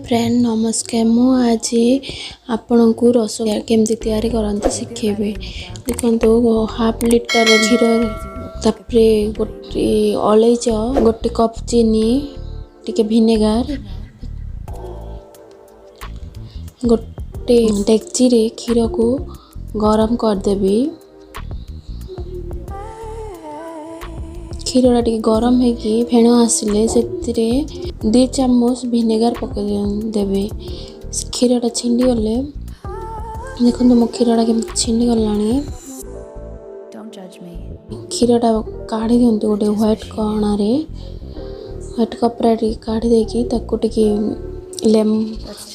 Friend ନମସ୍କାର। ମୁଁ ଆଜି ଆପଣଙ୍କୁ ରସଗୋଲା କେମିତି ତିଆରି କରନ୍ତି ଶିଖେଇବି। ଦେଖନ୍ତୁ, ହାଫ୍ ଲିଟର କ୍ଷୀର, ତାପରେ ଗୋଟେ ଅଳେଇଚ, ଗୋଟେ କପ୍ ଚିନି, ଟିକେ ଭିନେଗାର। ଗୋଟେ ଡେକ୍ଚିରେ କ୍ଷୀରକୁ ଗରମ କରିଦେବି। କ୍ଷୀରଟା ଟିକେ ଗରମ ହେଇକି ଫେଣ ଆସିଲେ ସେଥିରେ 2 ଚାମଚ ଭିନେଗାର ପକାଇ ଦେବେ। କ୍ଷୀରଟା ଛିଣ୍ଡିଗଲେ, ଦେଖନ୍ତୁ ମୋ କ୍ଷୀରଟା କେମିତି ଛିଣ୍ଡିଗଲାଣି। Don't judge me. କ୍ଷୀରଟା କାଢ଼ି ଦିଅନ୍ତୁ ଗୋଟେ ହ୍ୱାଇଟ୍ କଣାରେ, ହ୍ୱାଇଟ୍ କପଡ଼ା ଟିକେ କାଢ଼ି ଦେଇକି ତାକୁ ଟିକେ ଲେମ୍ବୁ,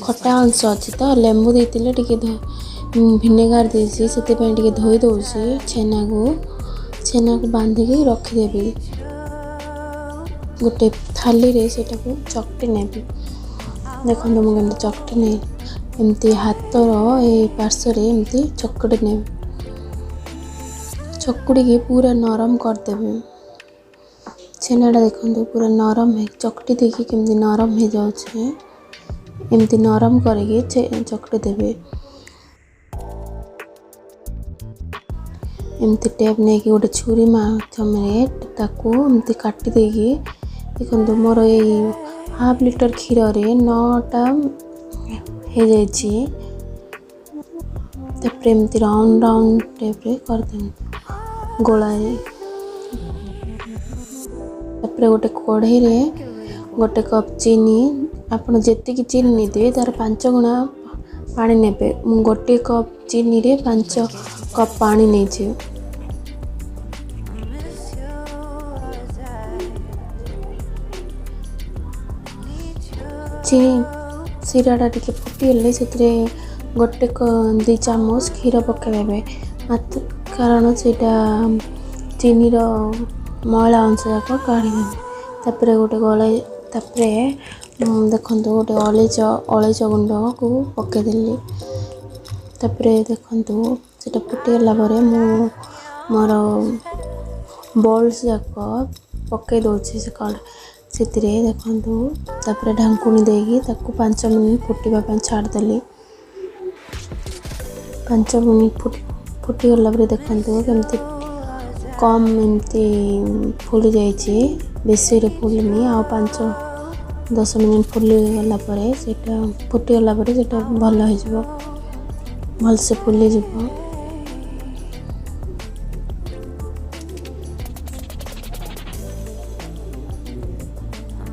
ଖଟା ଅଂଶ ଅଛି ତ ଲେମ୍ବୁ ଦେଇଥିଲେ ଟିକେ, ଭିନେଗାର ଦେଇଛି ସେଥିପାଇଁ ଟିକେ ଧୋଇ ଦେଉଛି ଛେନାକୁ। ଛେନାକୁ ବାନ୍ଧିକି ରଖିଦେବି ଗୋଟେ ଥାଳିରେ, ସେଇଟାକୁ ଚକଟି ନେବି। ଦେଖନ୍ତୁ ମୁଁ କେମିତି ଚକଟି ନେଇ, ଏମିତି ହାତର ଏଇ ପାର୍ଶ୍ୱରେ ଏମିତି ଚକଟି ନେବି। ଚକୁଡ଼ିକି ପୁରା ନରମ କରିଦେବି ଛେନାଟା। ଦେଖନ୍ତୁ, ପୁରା ନରମ ହେଇ ଚକଟି ଦେଇକି କେମିତି ନରମ ହେଇଯାଉଛି। ଏମିତି ନରମ କରିକି ଚକଟି ଦେବେ। ଏମିତି ଟେପ୍ ନେଇକି ଗୋଟେ ଛୁରୀ ମାଧ୍ୟମରେ ତାକୁ ଏମିତି କାଟି ଦେଇକି, ଦେଖନ୍ତୁ ମୋର ଏଇ ହାଫ୍ ଲିଟର କ୍ଷୀରରେ 9ଟା ହେଇଯାଇଛି। ତାପରେ ଏମିତି ରାଉଣ୍ଡ ରାଉଣ୍ଡ ଟେପ୍ରେ କରିଦିଅନ୍ତୁ ଗୋଳାରେ। ତାପରେ ଗୋଟେ କଢ଼େଇରେ ଗୋଟେ କପ୍ ଚିନି, ଆପଣ ଯେତିକି ଚିନି ନେଇଥିବେ ତାର 5 ଗୁଣା ପାଣି ନେବେ। ମୁଁ ଗୋଟିଏ କପ୍ ଚିନିରେ 5 କପ୍ ପାଣି ନେଇଛି। Miss you as I need you. ଚିନି ଶିରାଟା ଟିକେ ଫୁଟିଗଲେ ସେଥିରେ ଗୋଟେ 2 ଚାମଚ କ୍ଷୀର ପକାଇଦେବେ ମାତ୍ର, କାରଣ ସେଇଟା ଚିନିର ମଇଳା ଅଂଶ ଯାକ କାଢ଼ିଦେବେ। ତାପରେ ଗୋଟେ ଗଳେଇ, ତାପରେ ଦେଖନ୍ତୁ ଗୋଟେ ଅଳେଇଚ, ଅଳେଇଚ ଗୁଣ୍ଡକୁ ପକାଇଦେଲି। ତାପରେ ଦେଖନ୍ତୁ, ସେଇଟା ଫୁଟିଗଲା ପରେ ମୁଁ ମୋର ବଲ୍ସ ଯାକ ପକାଇ ଦେଉଛି ସେ କଡ଼ ସେଥିରେ। ଦେଖନ୍ତୁ, ତାପରେ ଢାଙ୍କୁଣୀ ଦେଇକି ତାକୁ 5 ମିନିଟ୍ ଫୁଟିବା ପାଇଁ ଛାଡ଼ିଦେଲି। 5 ମିନିଟ୍ ଫୁଟିଗଲା ପରେ ଦେଖନ୍ତୁ କେମିତି କମ୍ ଏମିତି ଫୁଲି ଯାଇଛି, ବେଶୀରେ ଫୁଲିନି। ଆଉ 5-10 ମିନିଟ୍ ଫୁଲିଗଲା ପରେ, ସେଇଟା ଫୁଟିଗଲା ପରେ ସେଇଟା ଭଲ ହେଇଯିବ, ଭଲସେ ଫୁଲିଯିବ।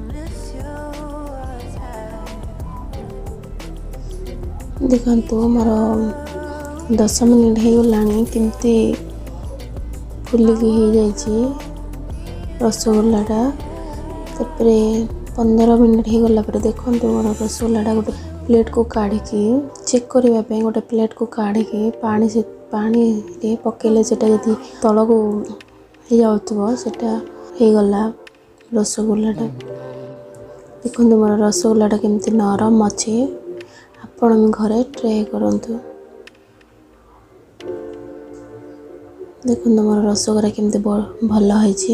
Miss you as I ଦେଖନ୍ତୁ, ମୋର 10 ମିନିଟ୍ ହେଇଗଲାଣି, କେମିତି ଫୁଲିକି ହେଇଯାଇଛି ରସଗୋଲାଟା। ତାପରେ 15 ମିନିଟ୍ ହେଇଗଲା ପରେ ଦେଖନ୍ତୁ ମୋର ରସଗୋଲାଟା ଗୋଟେ ପ୍ଲେଟ୍କୁ କାଢ଼ିକି ଚେକ୍ କରିବା ପାଇଁ, ଗୋଟେ ପ୍ଲେଟ୍କୁ କାଢ଼ିକି ପାଣି, ସେ ପାଣିରେ ପକାଇଲେ ସେଇଟା ଯଦି ତଳକୁ ହେଇଯାଉଥିବ, ସେଇଟା ହେଇଗଲା ରସଗୋଲାଟା। ଦେଖନ୍ତୁ ମୋର ରସଗୋଲାଟା କେମିତି ନରମ ଅଛି। ଆପଣ ବି ଘରେ ଟ୍ରାଏ କରନ୍ତୁ। ଦେଖନ୍ତୁ ମୋର ରସଗୋଲା କେମିତି ଭଲ ହେଇଛି।